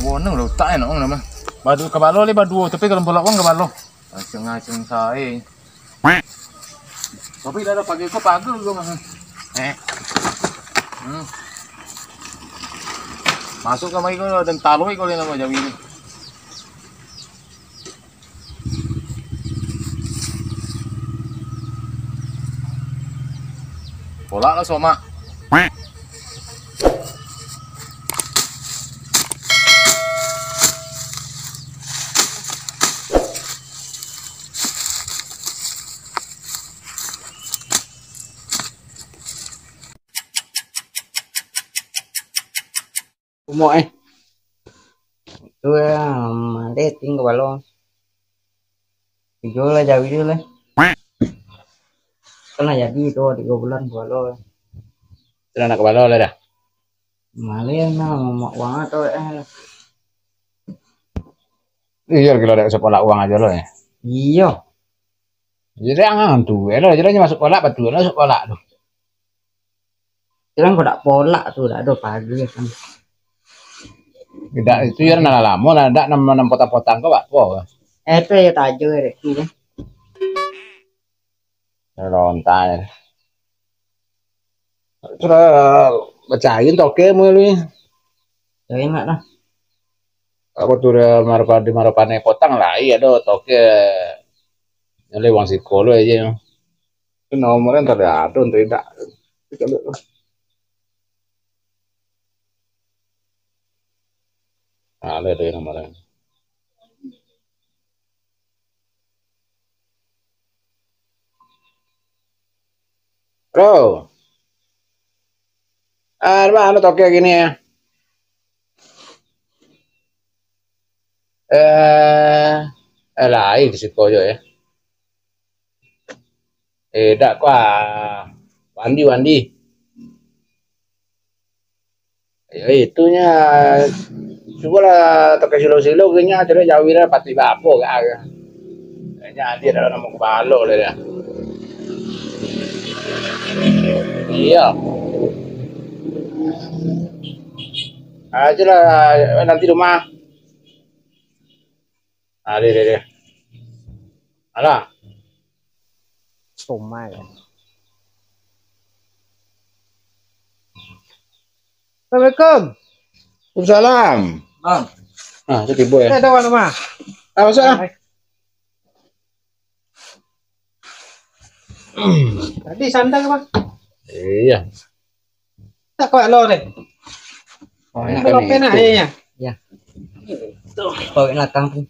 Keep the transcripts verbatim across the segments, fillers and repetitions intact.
Bonang lah utak e, nak, nak mah. Badu kabalo le baduo, tapi kalau bolak wang kabalo. Aceng-aceng sae. Tapi dah ada pagi ko pagar juga mah. Eh. Hmm. Masuk kamari ko dan taloi ko le namo jawi ni. Polak lah, Somak. Umur eh. Tu lah, maleh ting kapalo. Tigo lah jawi tu lah. Kan lah jadi tu, tigo bulan kapalo. Sudah nak kapalo lah dah. Maleh nah, mamak wang atau eh. Iyo, kalau dak sekolah uang aja lo ya. Iyo. Jadi angan tu, elo jadi masuk kolak, betul lah masuk kolak tu. Bilang kok dak polak tu, dak ado pagi kan. Dak, itu yo lah lamo lah, dak nam, nam potang-potang ko bak ko. Eh, tu yo tajo dek tu kan. Lontai. Sudah bacain toke mulu ni. Yo enak lah. Apa tu dah marupa, di marupa ne potang lah, iya do toke. Nyale uang siko lo aja. Nomornya entah ada atau tidak. Kita lihat. Ada deh nomornya. Bro. Ah, mana toke gini ya? Eh, eh, lain di siko jo ya. Eh, dak kua. Wandi, Wandi. Ya, itunya. Cubolah toke silo-silo kenya cari jawi lah pati bapo ka. Jadi dah namo kapalo lah dah. Iya. Aja lah nanti rumah. Ah, deh, deh, deh. Alah. Somai. Assalamualaikum. Waalaikumsalam. Bang. Ah, tu tibo ya. Ada wan rumah. Ah, masuk ah. Tadi sandang apa? Iya. Tak kuat lo deh. Oh, yang kalau kena penak itu. Iya. Ya. Tuh. Kau nak tang tu.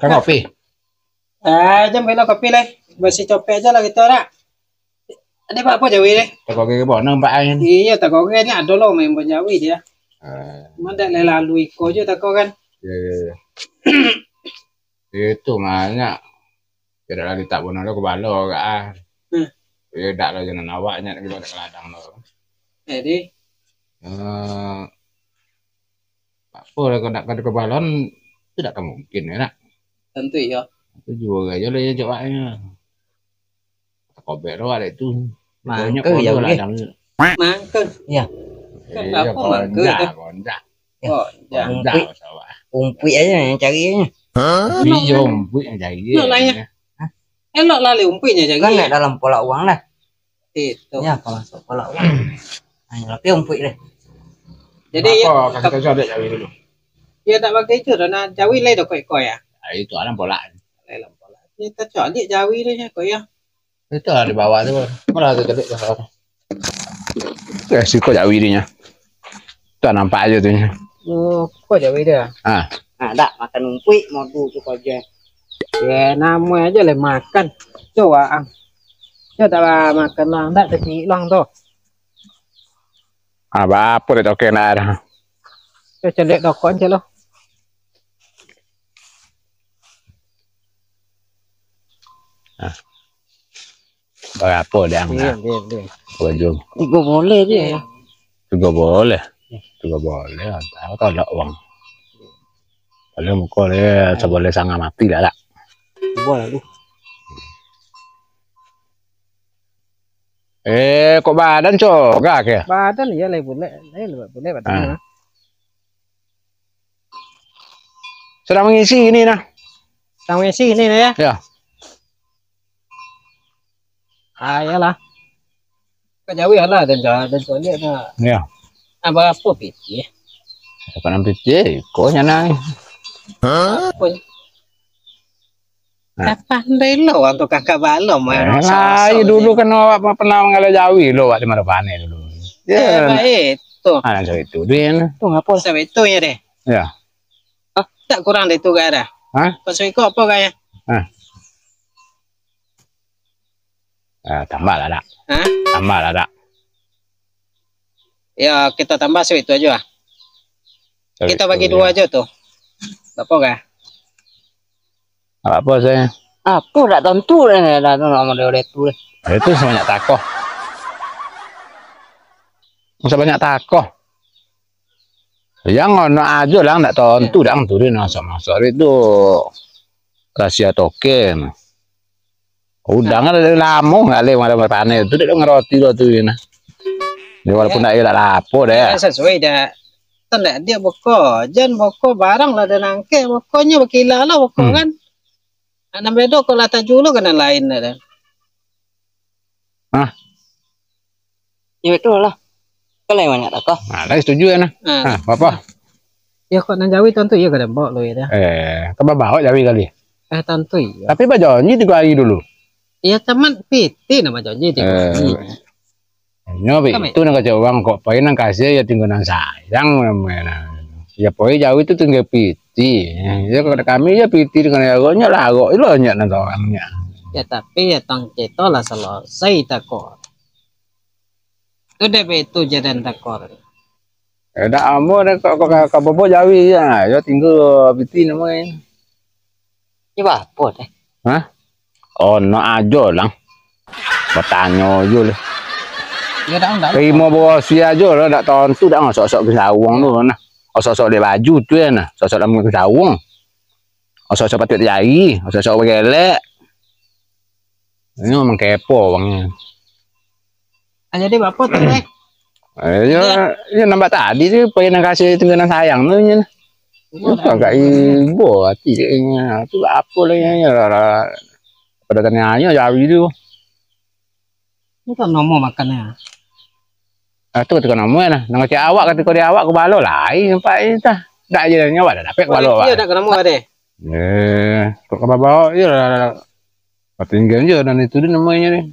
Kan kopi. Ah, jam bela kopi lah. Masih copek aja lah gitu nak. Ada apa apa jawi deh? Tak kau kira apa? Nampak angin. Iya, tak kau kira ni ada lo main jawi dia. Ah. Mana dah lalu iko je tak kau kan? Ya, ya, ya. Itu banyak. Tidak lagi tak benar lo kebalo agak ah. Hmm. Ya dak lah jangan awaknya lagi pada keladang lo. Jadi. Eh, apa lah kau nak kado kebalon tidak mungkin ya nak. Tentu iya. Itu juga aja lah ya jawabnya. Kobek lo ada itu. Mangke ya, ladang. Mangke. Ya. Kan apa mangke tu? Kondak, kondak. Oh, ya. Kondak sawah. Umpuik aja yang cari aja. Hah? Iya, umpuik yang cari. Nak lah ya. Hah? Elok lah le umpuiknya cari. Kan nak dalam polak uang lah. Itu. Ya, kalau masuk polak uang. Hanya tapi umpuik deh. Jadi apa, ya, kasih tahu ada jawi dulu. Ya tak pakai itu dah nak jawi lai dah koi-koi ya. Ah, itu alam polak. Lai alam polak. Kita cari jawi deh ya koi ya. Itu lah di bawah tu. Malah tu tadi tu. Eh, siko jawi dia nya. Tak nampak aja tu nya. Oh, kok jawi dia? Ah. Ah, dak makan umpuik modu tu kau je. Ya, nama aja lah makan. Coba ang. Coba tak lah makan lang, dak kecil lang tu. Ah, apa dia toke nak ada? Coba cendek dokon je lo. Ah. Barapo dek ang? Iya, nah? Iya, iya. Baju. Tigo boleh je ya. Tigo boleh. Tigo boleh, tahu tolak uang. Paling muka dia saboleh sanga mati lah, tak? Boleh tu. Eh, kok badan cogak ya? Badan iya lah boleh, lah boleh badan. Ah. Sadang mangisi ini nah. Sadang mangisi ini nah, ya? Ya. Ah, iyalah. Kau jauah lah, dan jauah, dan jauah lihat nah. Ya. Ah, barapo pitih? Dapat enam pitih, iko nya nah. Apo? Nah. Pandai lo urang tukang kabalo, mah. Eh, lah, dulu kan awak pernah manggaleh jawi lo, awak di Marapane dulu. Ya. Eh, baik tu. Ah, nak jawi tu, Din. Tu ngapo? Jawi tu ya deh. Ya. Hah? Tak kurang dari tu, Kak, dah? Hah? Maksud iko apo, Kak, ya? Hah? Ah, tambah lah, dak? Hah? Tambah lah, dak? Ya, kita tambah segitu aja lah. Segitu, kita bagi dua aja tu. Tak apa, Kak? Apa saya? Apa dak tantu dah ni, dah tu nak model tu deh. Itu sebanyak takoh. Sebanyak takoh. Yang ono aja lah, ndak tantu dah tu dia nak masak-masak itu rahasia token. Udang kan dari lamo ngalih malam panen tu, dia ngeroti lo tu, nah. Dia walaupun ndak, ya, ndak lapo deh. Ndak sesuai dah. Kan ndak dia beko, jan beko barang lah dan angke, bekonyo bakila lah beko kan. Anak bedo kok lah tajulo kena lain dah. Hah? Ya betul lah. Kalau yang banyak takah. Nah, lah setuju ya nah. Nah, apa? Ya kok nan jawi tantu iya ka dambok lo ya dah. Eh, tambah bawa jawi kali. Eh, tantu iya. Tapi bajanji tigo hari dulu. Iya, tamat piti nama janji tigo hari. Nyo itu nak kacau urang kok pai nan kasih ya tinggal nan sayang namanya. Ya pai jawi tu tinggal piti. Ya kok kami ya piti dengan larok nyo larok lo nyo nan orang nyo. Ya tapi ya tang cerita lah selesai tako. Tu dek itu jadan tako. Eh, dak amo dah kok ka, ka bobo jawi ya. Yo tinggal piti namanya. Ni bapo teh? Hah? Ono ajo lah. Batanyo jo lah. Ya dak undang. Terimo bosi ajo lah, dak tantu dak osok-osok ke sawung tu nah. Osok-osok dek baju tu ya nah. Osok-osok dalam ke sawung. Osok-osok patuik jari, osok-osok bagelek. Ini memang kepo bang. Ah, jadi bapo tu teh? Eh, yo, yo nampak tadi tu, pengen kasih tinggal nan sayang tu nyo. Itu agak ibo hati caknyo. Tu apo lah nyo, pada tanya nyo jawi tu. Ini kan nomor makannya. Ah, tu tukar nomor lah. Nang cak awak katiko di awak kebalo lain nampak ini tah. Dak je nyo dak dapek kebalo. Iya dak kena nomor deh. Eh, kok kabar bawa je lah. Patinggian je dan itu dia namanya ni.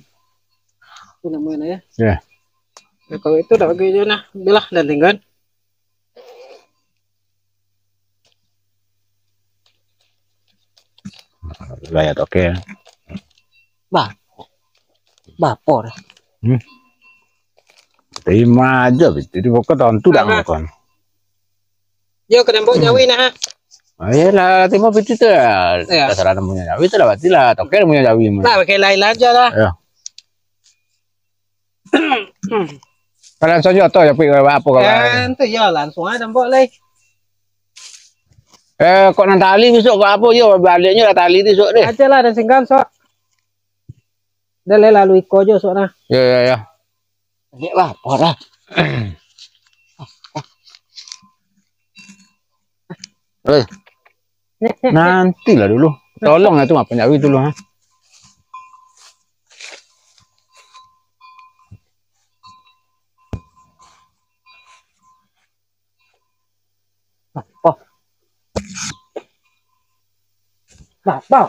Itu namanya ya. Ya. Ya, kalau itu dak bagi je nah. Bilah dan tinggal. Rakyat oke. Bah. Bapo dah. Hmm. Terima aja, jadi pokok tantu dah makan. Yo, ka dambok jawi nah, ha. Ah, iyalah, terima piti tu lah. Ya. Terserah namanya jawi tu lah, berarti lah. Toke namanya jawi mah. Lah, pakai lain aja lah. Ya. Kalau langsung je atau ya, pergi apa kawan? Kan tu ya, langsung aja dambok lai. Eh, kok nan tali besok kok apa je, baliknya lah tali tu besok deh. Aja lah, dan singgan sok. Dah lai lalu iko jo sok nah. Ya, ya, ya. Dek bapo dah. Eh. Nantilah dulu. Tolonglah tu makan jawi dulu ha. Bapo. Bapo.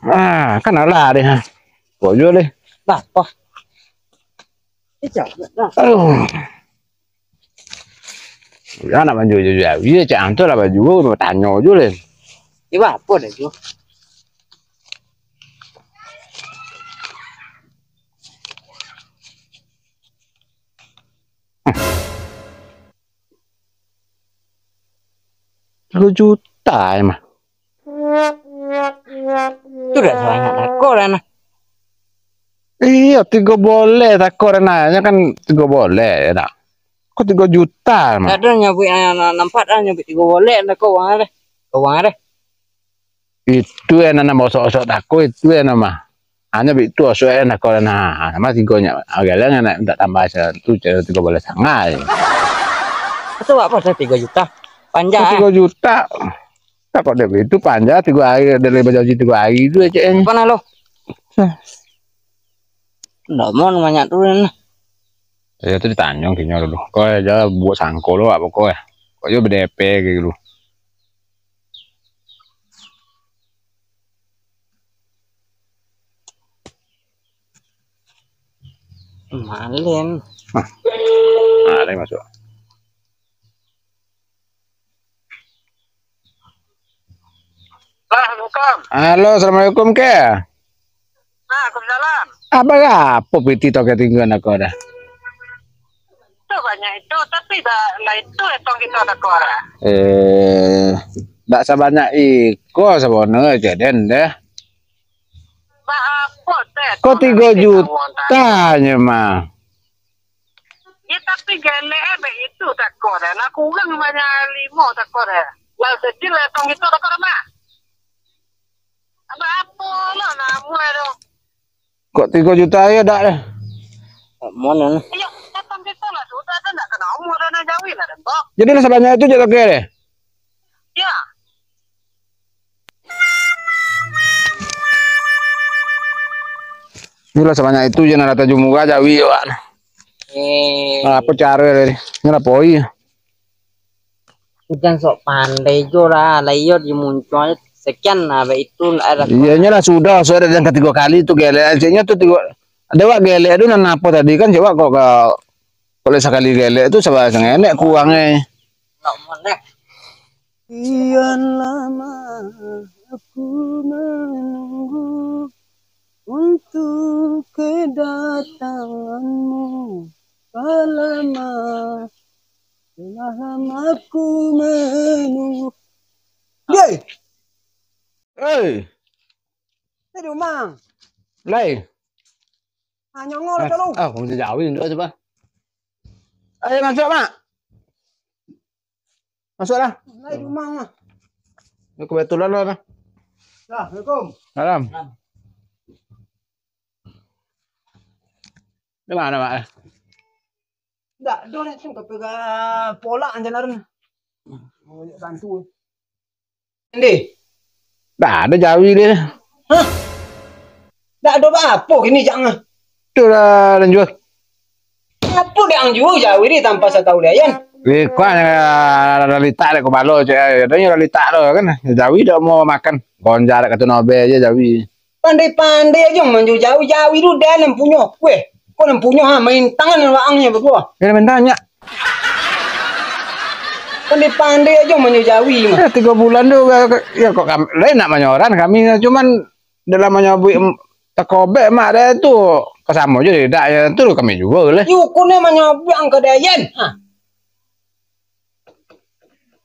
Ah, kan alah deh. Kok jual deh. Bapo. Aduh. Ya nak manjual-jual. Iya cak antu lah baju tanyo je leh. Iba apa dah tu? Tiga juta emang. Tu dah banyak tako dah nah. Iya, tiga boleh tako dah nah. Nya kan tiga boleh ya tak? Kok tiga juta emang? Ada nyabuik, ah, nampak dah nyabuik tiga boleh tako uang deh. Uang deh. Itu yang nama osok-osok tako itu yang nama. Hanyo baitu sudah nak kau nah. Sama tigo nyo. Agak lah nak minta tambah satu, tigo baleh sanga. Itu apo tu tigo juta? Panja, eh? Tigo juta. Tak kok dia baitu panja tigo hari, dia lagi bajanji tigo hari tu, cek. Apo nah lo? Ndak mau banyak tu nah. Ya tu ditanyo kinyo dulu. Kau aja buat sangko lo apo kau eh. Kau aja berdepe gitu. Malen. Hah. Malen masuk. Assalamualaikum. Halo, assalamualaikum, Ke. Waalaikumsalam. Apo piti tau katinggalan aku dah? Tu banyak itu, tapi dah lah itu etong kita ada kau dah. Eh, dak sabanyak iko sabono je den deh. Ba apo teh? Kok tigo juta nyo mah? Ya, tapi gelek eh, bek itu tako deh. Lah kurang banyak limo tako deh. Lah kecil lah tong itu tako deh, Mak. Apa-apa lah namuah tu. Kok tigo juta aja dak deh? Mana? Iya, datang kita lah sudah ada nak kena umur dan jawi lah deh, Bok. Jadi lah sebanyak itu je tak deh? Ya. Inilah sebanyak itu je nak datang jumurah jawi awak. Eh. Apa cara tadi? Ini lah poi. Jangan sok pandai jo lah, lah iyo di muncuang sekian lah, baik itu lah. Iya, nyo lah sudah, sudah yang ketiga kali tu gelek, ceknya tu tiga, ada wak gelek tu nan apa tadi kan, coba kok ka, kalau sekali gelek tu sabar sengenek kurang eh. Nak monek. Kian lama aku menunggu untuk kedatanganmu, lama, telah lama aku menunggu. Ye! Hei! Ni di rumah. Lai. Ah, nyongol ah, tu lu. Ah, kau jauh ni, coba. Ayo masuk, Mak. Masuklah. Lai di rumah, Mak. Ini kebetulan lah, nah. Assalamualaikum. Salam. Di mana, Mak? Ndak, doh, nek tu ka pega polak anjan arun. Mau bantu. Ndi? Ndak ada jawi dia. Hah? Ndak ada apa-apa kini, Cak, ngah. Tu lah, dan jual. Apa dek ang jual jawi ni tanpa saya tahu dia, Yan? Di kuah, eh, ada litak dek kepala, cek, eh, ada yang ada litak tu, kan. Jawi dak mau makan. Gonjar kat tu nobe aja jawi. Pandai-pandai aja manjo jawi, jawi tu dah nan punyo. Weh, kok nan punyo, ha, main tangan waangnyo berdua. Ya, main tangan, Nyak. Pandai-pandai aja manjo jawi mah. Ya, tiga bulan tu, ya, kok kami, lain nak manyoran kami, cuman dalam manyabuik, em, takobek mak dia tu, kasamo je dak, ya, tu kami jual lah. Yu, kau ni manyabuik angka dayan. Ha.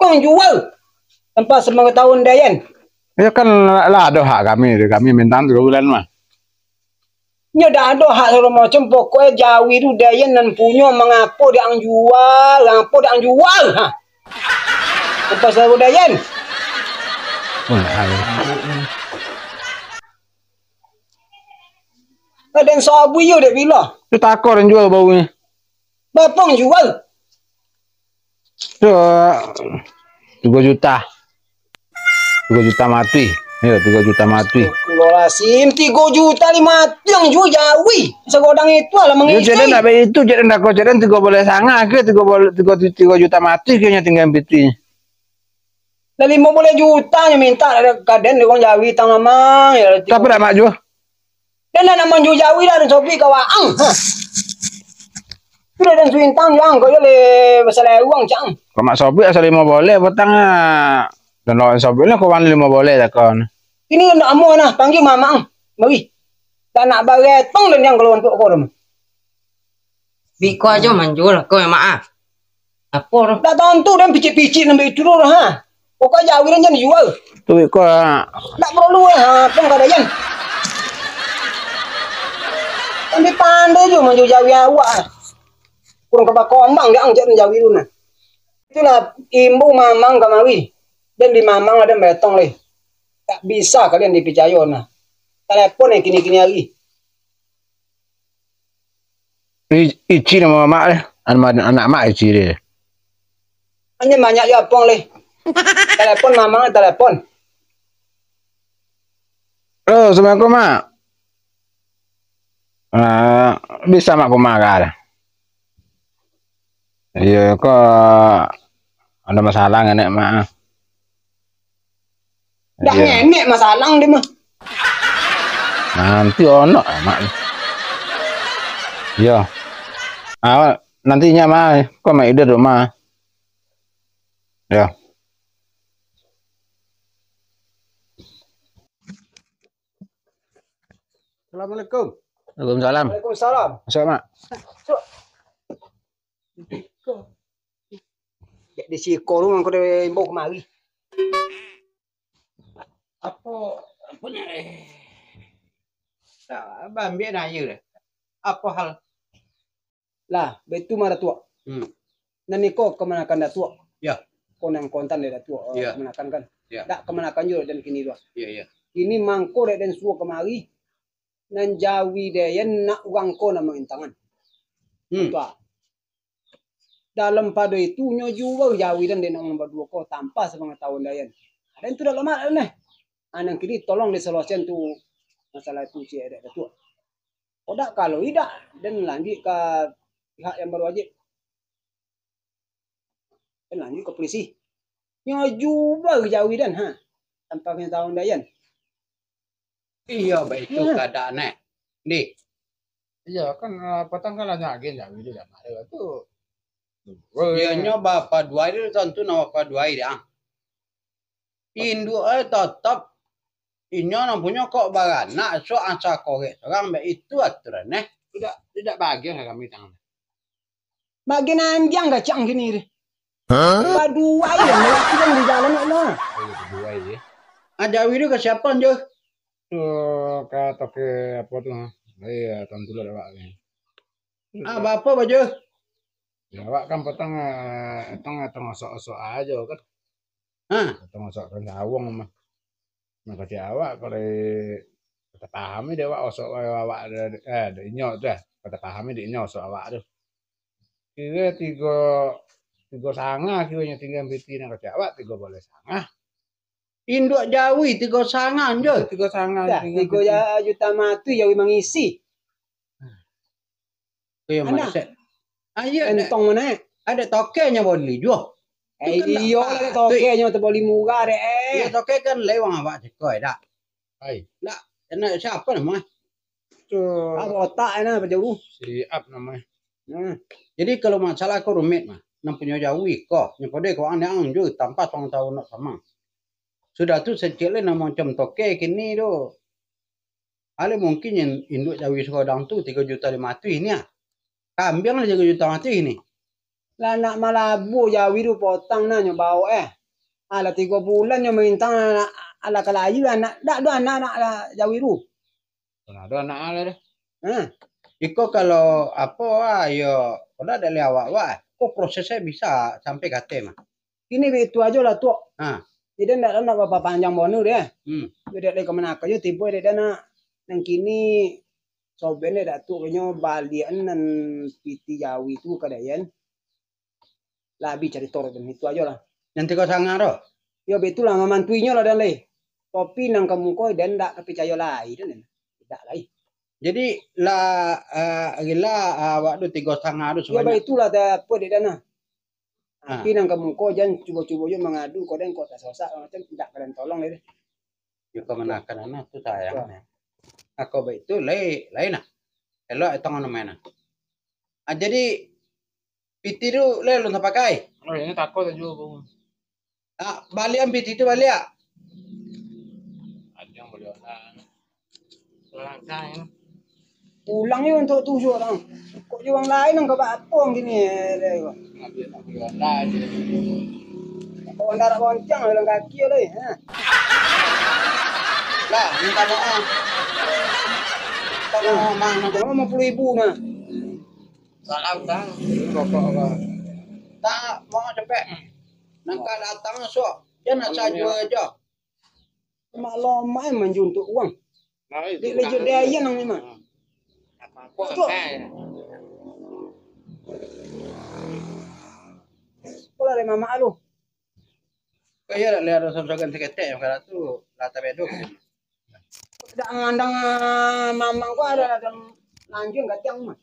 Kau jual. Tanpa sepengetahuan dayan. Ya kan lah, lah ada hak kami, kami minta tiga bulan mah. Nyo dak ado hak sagalo macam, pokoknyo jawi tu dayan nan punyo, mangapo dak ang jual, ngapo dak ang jual, ha. Lepas lalu dayan. Wah, ayo. Aden sabu iyo dek bilo. Tu takor ang jual bau ni. Bapo ang jual? Tu, tigo juta. Tigo juta mati. Ya, tigo juta mati. Astagfirullahaladzim, tigo juta lima ratus yang jual jawi. Sagodang itu alah. Ya, jadi mangikik. Nak baik itu, jadi nak kau jadi tigo boleh sangat ke, tigo boleh, tigo, tigo juta mati ke yang tinggal piti. Lah limo boleh juta yang minta dari kaden di uang jawi tang amang. Ya, tapi dah mak jual. Dan nak manjo jawi lah, dan sopi ka waang. Ha. Sudah dan suintang yang kau le masalah uang, cang. Kau mak sopi asal lima boleh, petang ah. Dan lawan sopi lah, kau wani lima boleh dah kau. Ini nak amuah nah, panggil mamak ang. Mari. Tak nak baretong dan yang kalau untuk kau dah. Biko ajo manjo lah, kau yang maaf. Apo tu? Dak tantu den picik-picik nambah itu doh, ha. Pokok jawi den jan jual. Tu iko, ha. Dak perlu, ha, pun kada jan. Pandai-pandai jo manjo jawi awak, ha. Kurang kaba kombang dak ang jak jawi tu nah. Itulah imbu mamang kamari. Den di mamang ada metong leh. Tak bisa kalian dipicayo nah. Telepon eh kini-kini hari. I-, Ici nama mak deh. Anak, anak mak Ici deh. Anjing banyak jo apong leh. Telepon mamang, telepon. Halo, assalamualaikum, Mak. Ah, bisa, Mak, ko marah dah. Iyo, ko ado masalah ngenek, Mak. Dah Iyo. ngenek masalah dia mah. Nanti ono, Mak. Iyo. Ah, nantinya, Mak, ko Mak Ida rumah. Iyo. Assalamualaikum. Waalaikumsalam. Waalaikumsalam. Masuk, Mak. Masuk. Dek di siko rumah ko diimbau kamari. Apo, apo ni, eh? Tak, Abah ambiak nanya dah. Apo hal? Lah, baitu mah Datuak. Hmm. Nan iko kamanakan Datuak. Ya. Ko nan kontan dek Datuak, eh, Ya. kamanakan kan. Ya. Dak kamanakan juo dan kini tu. Ya, ya. Kini mangko dek den suo kamari, nan jawi dek den nak urang ko nan mangintangan. Hmm. Tuak. Dalam pado itu, nyo juo jawi den dek nan baduo ko tanpa sapangatahuan dek den. Den tu dak lamak neh. Ah, nan kini tolong disalasian tu masalah tu ciek dek Datuak. Kok dak, kalau idak, den lanjuik ka pihak yang berwajib. Den lanjuik ka polisi. Nyo juo jawi den, ha. Tanpa pangatahuan dek den. Iyo, baitu Hmm. keadaan, eh. Di. Iyo, kan, ah, patang kan banyak agen jawi tu, dah. Ada tu. Iyo, nyo bapaduai tu tantu nak bapaduai dah. Induak, eh, tatap inyo nan punyo kok baranak, esok asa korek surang, baitu aturan, eh. Tidak, tidak bagian lah kami tangan. Bagian anjang kacang kini deh. Hah? Baduai lah, laki kan di jalan, ya Allah. Oh, iyo, baduai, ya. Ah, jawi tu ka siapa, Jo? Tu ka toke apo tu, ha? Iyo, tantu lah awak ni. Ah, bapa, Bajo? Ya, awak kan patang, eh, tang, tang osok-osok ajo kan. Ha. Tang osok kan sawung mah. Nah, kecek awak, kalau kata pahami dek awak osok awak, eh, dek inyo tu, eh. Kata pahami dek inyo osok awak tu. Kira tigo, tigo sanga kironyo tingga piti nan kecek awak, tigo baleh sanga. Induak jawi tigo sanga, Jo. Tigo sanga, Dah, tigo tigo piti. ja-, juta mati jawi mangisi. Ko yang Anak. Mana, Sek? Ah, iyo, Entong mano, eh? Ada tokenyo boli juo. Eh, Tu kan iyo, tak lah patut. Tokenyo tu boli murah deh, eh. Iyo, toke kan lewang awak ceko, eh, dak? Ai. Dak, kena siapa nama? Tu. Ah, botak, eh, nah, baju. Si Ap namanya. Nah. Jadi, kalau masalah ko rumit mah, nan punyo jawi ko, nyo pado ko ang jo tanpa suang tahu nak sama. Sudah tu, secek lai namo macam toke kini tu. Alih mungkin in-, induak jawi sagodang tu tigo juta limo ratuih ni ah. Kambiang lah tigo juta mati ni. Lah nak malabu jawi tu potang nah nyo baok, eh. Alah tigo bulan nyo maintang anak, alah ka lahia anak, dak ado anak, anak lah jawi tu. Mana ado anak alah dah. Ha. Iko kalau apo ah, yo, kalau dak leh awak-awak, ko prosesnyo bisa sampai ka ateh mah. Kini baitu ajo lah, Tuak. Ha. Jadi, ndak, ndak bapapanjang bana deh. Hmm. Jadi, dari ka mano ka jo tibo dek dana. Nan kini, soben dek Datuak, kanyo baliakan nan piti jawi tu ka Dayan. Lah, abih carito tu, itu ajo lah. Nan tigo sanga tu? Yo, baitulah, mamantuinyo lah, dan lai. Tapi nan ka muko, dan ndak ka picayo lai, dan ndak lai. Jadi, lah, ah, rila, ah, awak tu tigo sanga tu Yo, sabanyak. Baitulah, dah, apa dek dana. Ah. Tapi nan ka muko jan cubo-cubo jo mangadu, kok den kok tasasak macam indak ka den tolong lai deh. Yo, kamanakan anak tu sayang. Yo. Ako baitu, lai, lain nah. Elok etong anu main nah. Ah, jadi, piti tu lai alun tapakai? Oh, ini tako tu juo. Ah, baliak piti tu baliak. Ada yang boleh orang. Orang kain. Pulang yo untuak tu juo, Bang. Kok jo urang lain nan ka baapo kini, eh, deh, ko? Ngambil nak beli Honda aja. Kok Honda nak boncang, jalan kaki yo, deh, ha? Lah, minta maaf. Minta maaf, Mang. Minta maaf limo puluah ribu nah. Salah utang. Rokok apa? Tak, mau cepek. Nang ka datang esok. Jan nak sajo aja. Mak lomak eh manjuntuk uang. Nah, itu Dek lejo kan. Daya nang memang. Apa-apa Betul. Kan. Mamak lu. Kok iyo dak liek ado sagan saketek yang kala tu, lah tabedo. Dak mandang, ah, mamak gua ado, ado lanjuang gatiang mah.